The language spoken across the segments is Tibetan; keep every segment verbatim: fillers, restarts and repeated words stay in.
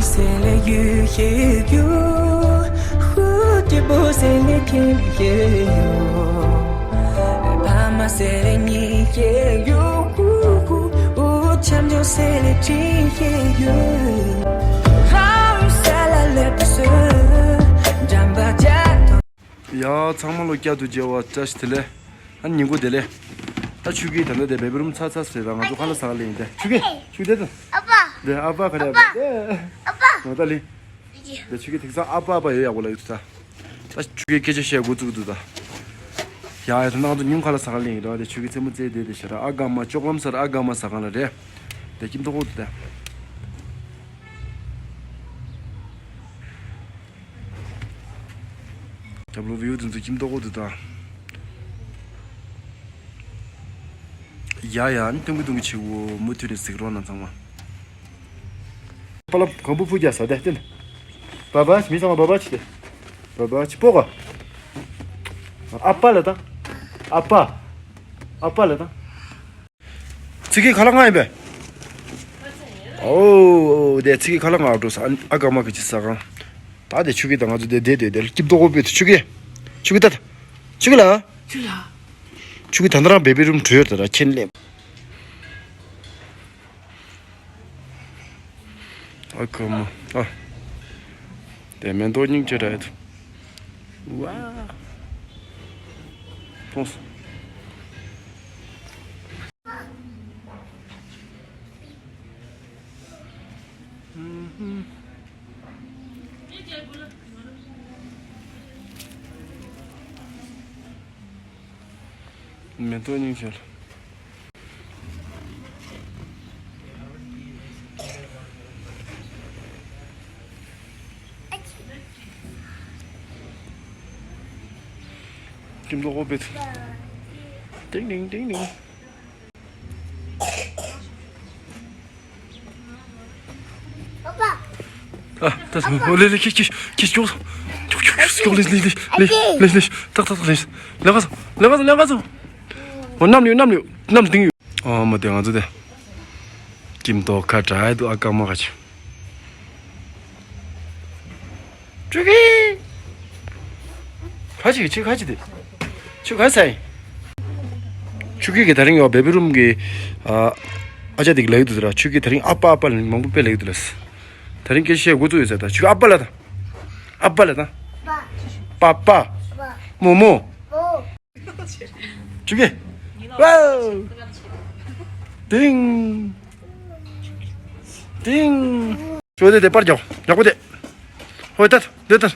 谁来遇也有，蝴蝶不谁来天也有，爸妈谁来你也有，我champion谁来天也有，好雨谁来来不是，站吧家头。 ཡ། ཚང་མ་ལོ་བསྐྱར་དུ་མཇལ་བ་བཀྲ་ཤིས་བདེ་ལེགས། ཨ་ནི་ཉིན་གུང་བདེ་ལེགས། ད་ཆོས་སྐྱིད་ད་ནི་དེ་བེ་བི་རུམ་ཚ་ཚ་ཟེར་ར། ང་ཚོ་ཁ་ལག་ཟ་ག་སླེབས་ཡིན། དེ་ཆོས་སྐྱིད། ཆོས་སྐྱིད་དེ་དང་། ཨ་ཕ། དེ་ཨ་ཕ་ཁ་ལག་ཨ་ཕ། ཨ་ཕ། ང་ད་ལི། དེ་ཆོས་སྐྱིད་དེང་སང་ཨ་ཕ་ཨ་ཕ་ཡོད་ཡག་པོ་ལ་ཡོད་ད། ད་ཆོས་སྐྱིད་སྐད་ཆ་བཤད་འགོ་བཙུགས་འདུག་ད། ཡ་ཡ། ད་ནང་དུ་ཉུང་ཁ་ལག་ཟ་ག་སླེབས་ཡིན་ར། དེ་ཆོས་སྐྱིད་རྩེད་མོ་རྩེ་བསྡད་དེ་ཤ་ར། ཨ་དགའ་མ་ལྕོག་ལམ་ཟ་ར། ཨ་དགའ་མ་ཟ་ཁང་ལ་རེད། དེ་ཁྱིམ་ཐོག་འོག་ཏུ་དེ། རྒྱབ་ལོགས་བིའུ་དེ་ཚོ་ཁྱིམ་ཐོག་འོག་ཏུ་དང་། ཡ་ཡ། ཨ་ནི་ཏུང་གི་ཏུང་གི་བྱེད་དགོས། མུ་མཐུད་ནས་གཟིགས་རོགས་གནང་ཚང་མ། པ་ལགས་གོམ་བུ་ཕུག་རྒྱག་ས་དེ་བསྟན། བ་བ་མི་ཚང་མ་བ་བ་ཆི་དེ། བ་བ་ཆི་པོ་ག་ཨ་ཕ་ལ་དང་། ཨ་ཕ། ཨ་ཕ་ལ་དང་། ཚིག་གི་ཁ་ལག་ང་ཡིན་པས། ཨོ་དེ་ཚིག་གི་ཁ་ལག་ང་འགྲོ་ས། ཨ་ཨ་དགའ་མ་གི་ཅི་ཟ་གང་། ད་དེ་ཆོས་སྐྱིད་དང་ང་ཚོ་དེ་བསྡད་དེ་དེ་སྐྱིད་མདོག་པོ་དཔེ་དུ། ཆོས་སྐྱིད། ཆོས་སྐྱིད་ད། ཆོས་སྐྱིད་ལ། ཆོས་སྐྱིད་ད་ནི་རང་བེ་བི་རུམ་བྲོས་ཡོད་ད་ར་ཁྱེད་སླེབས། ཨ་ཁ་མོ། ཨ། དེ་མེ་ཏོག་སྙིང་རྗེ་རེད། ཝ། ཕོངས། མེ་ཏོག་སྙིང་རྗེ། ཁྱིམ་ཐོག་ཨོ་པེ། ཏིང་ཏིང་ཏིང་ཏིང་། ཨ། ད་ད། ཨོ་ལེ་ལེ། ཁྱི་ཁྱི་ཁྱི་སྐྱོགས། སྐྱོགས་སྐྱོགས། ལེ་ལེ་ལེ་ལེ་ལེ། ཏག་ཏག་ཏག་ལེ། ལེན་ག་སོང་ལེན་ག་སོང་ལེན་ག་སོང་། ཨོ་གནམ་ལ་གནམ་ལ་གནམ་ལ་ཏིང་ཡོད། ཨོ་མ་དེ་ང་ཚོ་དེ། ཀིམ་ཏོ་ཁ་བྲལ་འདུག་ཨ་ཀ་མ་ག་ཆི། ཆུ་ཁི། ཁ་ཅིག་ཆི་ཁ་ཅིག་དེ། ཆུ་ཁ་སའི། ཆུ་ཁི་གི་ད་རིང་ཡོ་བེ་བི་རུམ་གི་ཨ་ཨ་ཅག་དེ་གི་ལབ་ཀྱི་འདུག་ཟེར་ར། ཆུ་ཁི་ད་རིང་ཨ་ཕ་ཨ་ཕ་ལ་མང་པོ་དཔེ་ལབ་ཀྱི་འདུག་ལ། ད་རིང་སྐད་ཆ་བཤད་འགོ་བཙུགས་ཡོད་ཟེར། ད་ཆུ་ཁི་ཨ་ཕ་ལ་ད། ཨ་ཕ་ལ་ད། པ་པ། མོ་མོ། ཆུ་ཁི། ཝའོ། ཏིང་། ཏིང་། ཆུ་དེ་དེ་པར་རྒྱག་ཡག་པོ་དེ། ཧོ་ད་དེ་ད།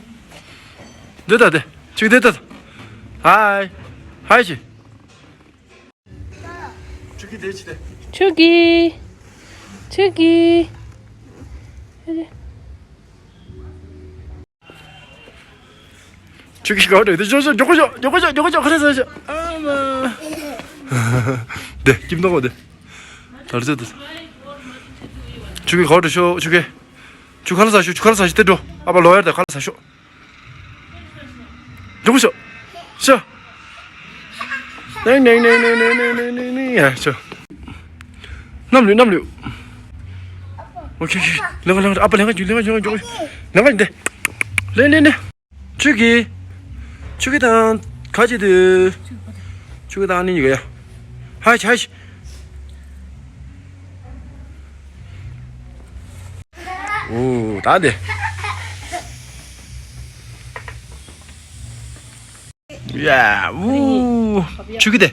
དེ་ད་དེ། ཆུ་དེ་ད། ཧའི། ཧའི་ཆི། ཆུ་ཁི་དེ་ཆི་དེ། ཆུ་ཁི། ཆུ་ཁི། ཆུ་ཁི་ག་བ་འགྲོ། དེ་ཤོག་ཤོག་མགྱོགས་པོ་ཤོག་མགྱོགས་པོ་ཤོག་མགྱོགས་པོ་ཤོག་ཁ་ལག་ཟ་ཤོག་ཨ་མ། དེ་ཀིམ་ཏོག་གོ་དེ། ད་རེ་ཟེར་དེ། ཆུ་ཁི་ག་བ་འགྲོ་ཤོག་ཆུ་ཁི། ཆུ་ཁ་ལག་ཟ་ཤོག་ཆུ་ཁ་ལག་ཟ་ཤོག་དེ་འགྲོ། ཨ་ཕ་ལོ་ཡར་དེ་ཁ་ལག་ཟ་ཤོག་མགྱོགས་པོ་ཤོག་ཤོག་ནེང་ནེང་ནེང་ནེང་ནེང་ནེང་ནེང་ཡ་ཤོག་གནམ་ལུས་གནམ་ལུས། ཨོ་ཁེ་ཁེ། ལེན་ག་ལེན་ག་ཨ་ཕ་ལེན་ག་འགྱོ་ལེན་ག་འགྱོ་འགྱོ། ལེན་ག་འདི། ལེན་ལེན་ལེན། ཆུ་ཁི། ཆུ་ཁི་དང་ཁ་ཅིག་དུ། ཆུ་ཁི་དང་ནི་ཉི་ག་ཡ། ཧ་ཤ་ཧ་ཤ། ཨོ་ད་དེ། ཡ། ཨུ། ཆུ་ཁི་དེ།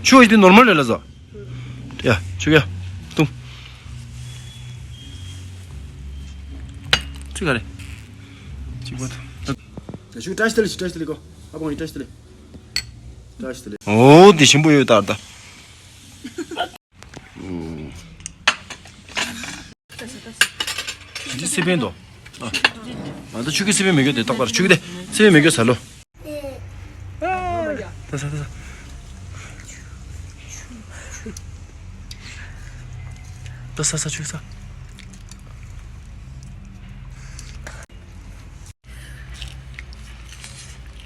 ཆུ་ཁི་དེ་ནོར་མལ་རེད་ལ་ཟོ། ཡ། ཆུ་ཁི་ཡ། ཏུང་། ཆུ་ཁ་རེད། ཆུ་ཁ་ད། ད་ཆུ་བཀྲ་ཤིས་བདེ་ལེགས་ཤིག་བཀྲ་ཤིས་བདེ་ལེགས་གོ། ཨ་ཕ་ངི་བཀྲ་ཤིས་བདེ་ལེགས། བཀྲ་ཤིས་བདེ་ལེགས། ཨོ་དེ་ཞིམ་པོ་ཡོད་ད་ད། འདི་སི་པན་དོ། ཨ། ང་ཚོ་ཆུ་ཁི་སི་པན་མེད་རྒྱུ་དེ་རྟག་པར་ཆུ་ཁི་དེ་སི་པན་མེད་རྒྱུ་ཟ་ལོ། ད་ཟ་ད་ཟ། ད་ཟ་ཟ་ཆུ་ཁི་ཟ།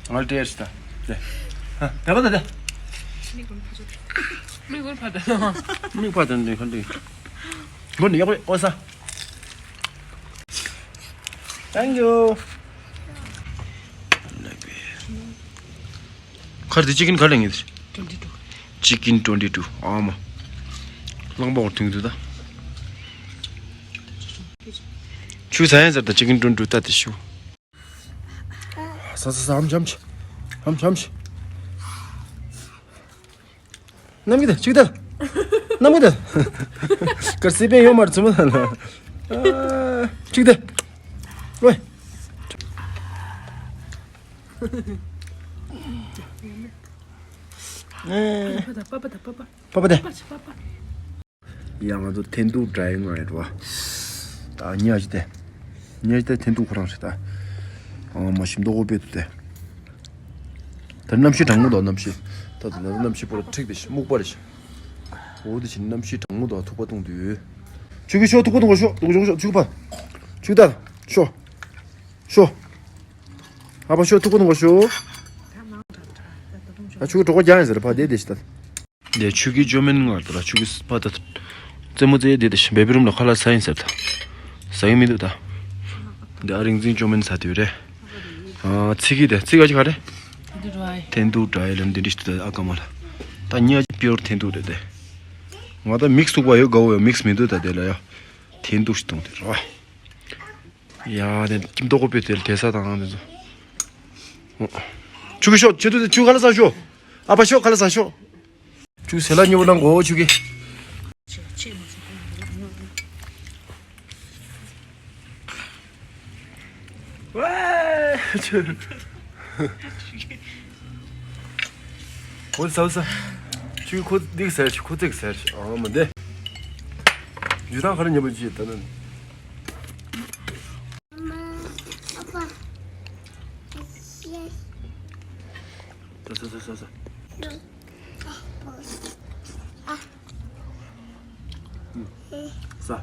ང་ལ་སྤྲད་ད། དེ། ཧ། དེ་ག་ད་དེ། མིག་ཕར་ད། མིག་ཕར་ད་འདི་ག་འདི། མགོ་ནི་ཡག་པོ་ཨོ་ས། Thank you. ཁར་དེ་ཅི་ཀིན་ག་ལ་ངེས། Twenty two. Chicken twenty two. ཨ་མ། གླང་པོ་འོར་ཐུང་དུ་ད། ཆུ་ས་ཡན་ཟེར་ད་chicken twenty two ད་དེ་ཤུ། ས་ས་ས་ཨམ་ཆམ་ཆི། ཨམ་ཆམ་ཆི། ནམ་གི་ད་ཅིག་ད། ནམ་གི་ད། ཀར་སི་པན་ཡོད་མར་ཚུ་མ་ད་ལ། ཅིག་ད། ཝེ། ཨེ། པ་པ་ད་པ་པ། པ་པ་ད། པ་པ་ཆི་པ་པ། ཡ་ང་ཚོ་འཐེན་ཐུག་འདྲ་ཡིན་ང་རེད་བ། ད་ཉ་ཅི་དེ། ཉ་ཅི་དེ་འཐེན་ཐུག་ཁོ་རང་རེད་ད། ཨ་མ་ཞིམ་མདོག་ཁོ་དཔེ་འདུག་དེ། ད་གནམ་གཤིས་གྲང་མོ་འདུག་གནམ་གཤིས། ད་ད་ད་གནམ་གཤིས་པོ་ལ་འཁྲིག་དེ་ཤི་སྨུག་པ་རེད་ཤི། འོ་དེ་བཞིན་གནམ་གཤིས་གྲང་མོ་འདུག་ཐུག་པ་བཏུང་དུས། ཆུ་གི་ཤོག་ཐུག་པ་བཏུང་གོ་ཤོག་ཐུག་པ་བཏུང་གོ་ཤོག་ཆུ་གི་ཤོག་ཐུག་པ། ཆུ་གི་ད། ཤོག་ཤོག་ཨ་ཕ་ཤོག་ཐུག་པ་བཏུང་གོ་ཤོག་ཨ་ཆུ་གི་གྲོགས་པོ་རྒྱག་ཡིན་ཟེར་ཕ་དེ་དེ་ཤི་ད། དེ་ཆུ་གི་ཅོ་མིན་ང་ལ་ཆུ་གི་ཕ་ད། རྩེད་མོ་རྩེ་དེ་དེ་བེ་བི་རུམ་ལ་ཁ་ལག་ཟ་ཡིན་ཟེར་ད། ཟ་ཡིན་མི་འདུག་ད། དེ་ཨ་རིང་འཛིན་ཅོ་མིན་ཟ་དུས་རེད། ཨ་ཚིག་གི་དེ་ཚིག་ག་ཅི་ག་རེད། འཐེན་ཐུག་འདྲ་ཡི་ལན་འདི་འདྲི་ཞིག་ད་ཨ་ཀ་མ་ལ། ད་ཉ་ཅི་པིའོར་འཐེན་ཐུག་རེད་དེ། ང་ད་མིག་སུག་པ་ཡོད་དགའ་བོ་ཡོད་མིག་མི་འདུག་ད་དེ་ལ་ཡ། འཐེན་ཐུག་ཞིག་གཏོང་དེ་རེད་བ། ཡ་དེ་ཁྱིམ་ཐོག་གོ་པའི་དེ་ལ་དེ་ས་དང་དེ་ཚོ། ཆུ་གི་ཤོག་ཆུ་དུ་ཆུ་ག་ལ་ས་ཤོག་ཨ་ཕ་ཤོག་ག་ལ་ས་ཤོག་ཆུ་ཟེར་ལ་ཉོ་ན་གོ་ཆུ་གི། ཝེ། ཆུ། ཁོ་ཟ་ཟ། ཆུ་ཁོ་འདིག་ཟེར་ཆུ་ཁོ་ཙིག་ཟེར་ཆུ་ཨ་མ་འདི། ཇུ་དང་ཁ་ར་ཉེ་པོ་ཅི་ད་ནི། ད་ཟ་ཟ་ཟ་ཟ། ཟ།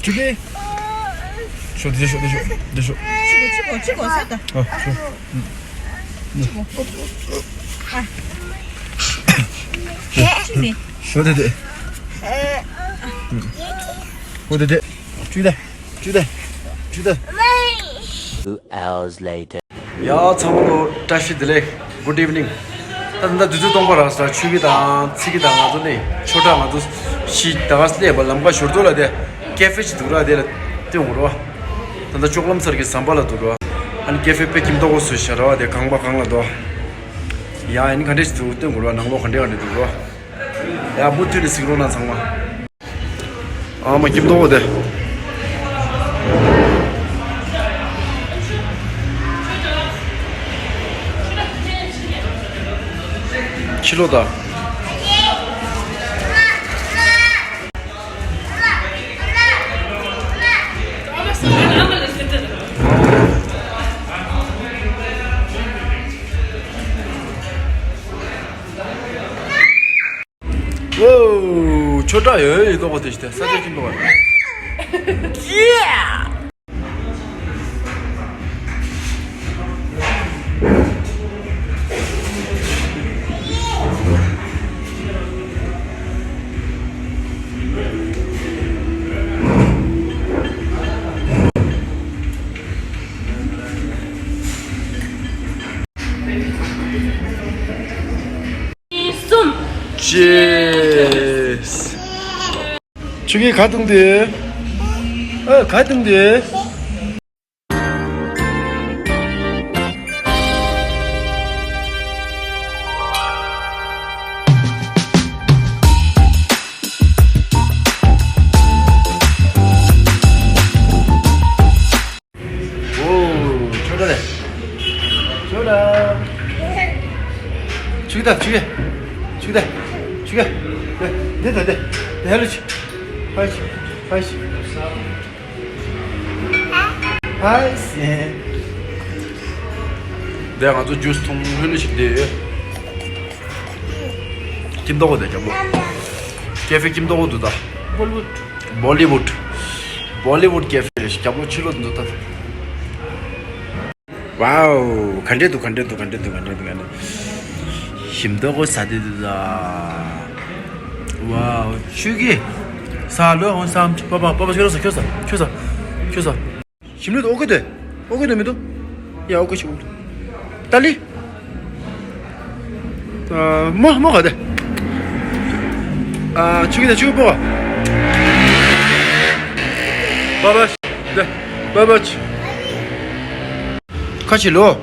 ཆུ་གི། ཤོ་དེ་ཤོ་དེ་ཤོ་དེ་ཤོ། ཆི་གོ་ཆི་གོ་ཆི་གོ་ས་ད། ཨ་ཤོ། ཆི་གོ། ཨ། ཆི་ནི། ཤོ་དེ་དེ། ཤོ་དེ་དེ། ཆུ་དེ། ཆུ་དེ། ཆུ་དེ། Two hours later. ཡ་ཚང་མ་ལོ་བཀྲ་ཤིས་བདེ་ལེགས། Good evening. ད་ད་དུས་ཚོད་སྟོང་པ་རག་ས་ཆུ་གི་དང་ཚི་གི་དང་ང་ཚོ་ནི་ཆོ་འཕྲུལ་ང་ཚོ་ཤི་ད་ག་སླེབས་པ་ལམ་ཁ་ཞོར་ཚོ་ལ་དེ་ཀེ་ཧྥེ་ཅིག་འདུག་ར་དེ་ལ་སྟོན་དགོས་ར་བ། ད་ ད་ལྕོག་ལམ་སར་གྱི་ཟམ་པ་ལ་འདུག་རོ། ཨ་ནི་ཀེ་ཧྥེ་དཔེ་ཁྱིམ་ཐོག་སུ་ཤར་བ་དེ་གང་པ་གང་ལ་འདུག་ཡ་ཨ་ནི་ག་འདྲས་ཤིག་འདུག་སྟོན་དགོས་རོ། ནང་ལོགས་ག་འདྲས་ག་འདྲས་འདུག་རོ། ཡ་མུ་མཐུད་ནས་གཟིགས་རོགས་གནང་ཚང་མ། ཨ་མ་ཁྱིམ་ཐོག་དེ། ཕྱི་ལོགས་ད། ཨོ། ཆོས་གྲྭ་ཡོད་ཡོད་ལྟོ་གོ་དེ་ཤི་ད་ས་ཆ་ཁྱིམ་ལོ་བ། གསུམ། ཅེས། ཆུ་གི་ག་བཏུང་དེ། ཨ་ག་བཏུང་དེ། ཨོ། ཆོས་གྲྭ་ལས། ཆོས་གྲྭ། ཆུ་གི་ད་ཆུ་གི་ཆུ་གི་ད་ཆུ་གི་འདི་ད་འདི་འདི་ཧ་ལུ་ཆུ། ཧ་ཆུ། ཧ་ཆུ། ཧ་སེ། འདི་ང་ཚོ་ཇུས་འཐུང་ཧུན་ནུ་ཞིག་འདི་ཡོད། ཁྱིམ་ཐོག་གོ་དེ་རྒྱབ་ལོ། ཀེ་ཧྥེ་ཁྱིམ་ཐོག་གོ་འདུག་ད། བོ་ལི་ཝུད། བོ་ལི་ཝུད། བོ་ལི་ཝུད་ཀེ་ཧྥེ་རེད་ཤག་རྒྱབ་ལོགས་ཕྱི་ལོགས་འདུག་ད། ཝའོ། ག་འདྲས་འདུག་ག་འདྲས་འདུག་ག་འདྲས་འདུག་ག་འདྲས་འདུག་ག་འདྲས། ཞིམ་མདོག་ཁ་པོ་ཟ་དེ་འདུག་ད། ཝའོ། ཆུ་གི་ས་ལོ་ཧོན་སམ་པ་པ་པ་པ་ཁྱོད་ས་ཁྱོད་ས་ཁྱོད་ས་ཁྱོད་ས། ཞིམ་ལོས་འདུག་ཨོ་ཀེ་དེ། ཨོ་ཀེ་དེ་མི་འདུག་ཡ་ཨོ་ཀེ་ཞིག་ཨོ་ཀེ་ཏཱ་ལི། ཨ་མོ་མོ་ག་དེ། ཨ་ཆུ་གི་དེ་ཆུ་གི་པོ། པ་པ་དེ་པ་པ་ཆུ། ཁ་ཆེ་ལོ།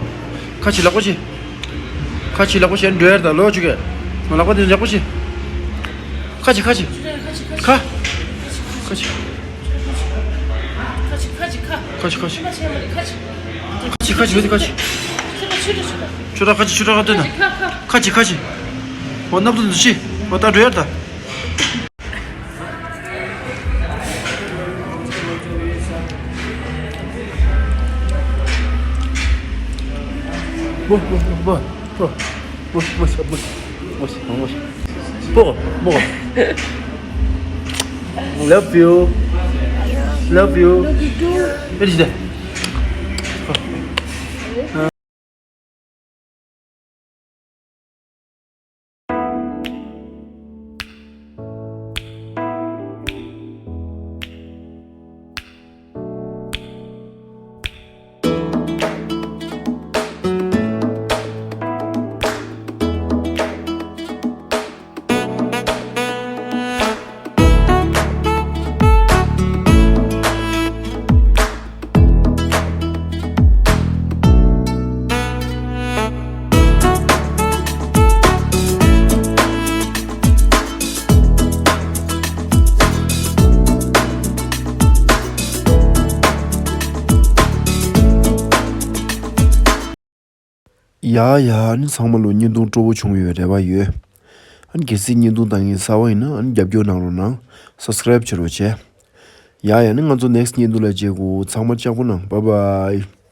ཁ་ཆེ་ལག་པ་ཆེ། ཁ་ཆེ་ལག་པ་ཆེ་འགྲོ་ཡར་ད་ལོ་ཆུ་གི། ལག་པ་དེ་ལག་པ་ཆེ། ཁ་ཆེ་ཁ་ཆེ། ཁ། ཁ་ཆེ། ཁ་ཆེ་ཁ་ཆེ། ཁ་ཆེ་ཁ་ཆེ། ཁ་ཆེ་ཁ་ཆེ། ཁ་ཆེ་ཁ་ཆེ། ཆུ་གྲ་ཁ་ཆེ་ཆུ་གྲ་ཁ་ཏོན་ན། ཁ་ཆེ་ཁ་ཆེ། འོ་སྣབས་དུ་འདུ་ཤི། འོ་ད་འགྲོ་ཡར་ད། Love you. Love you. Love you too. ཡ་ཡ། ཨ་ནི་ཚང་མ་ལོ་བརྙན་ཐུང་སྤྲོ་བོ་བྱུང་ཡོད་རེ་བ་ཡོད། ཨ་ནི་གལ་སྲིད་བརྙན་ཐུང་ལྟ་མཁན་གསར་པ་ཡིན་ན་ཨ་ནི་རྒྱབ་སྐྱོར་གནང་རོགས་གནང་། སབ་སི་ཀ་རེབ་བྱེད་རོགས་བྱས། ཡ་ཡ། ཨ་ནི་ང་ཚོ་ནེག་སི་ཊི་བརྙན་ཐུང་ལ་མཇལ་གོ། ཚང་མ་ལྕགས་པོ་གནང་། བྷའི་བྷའི།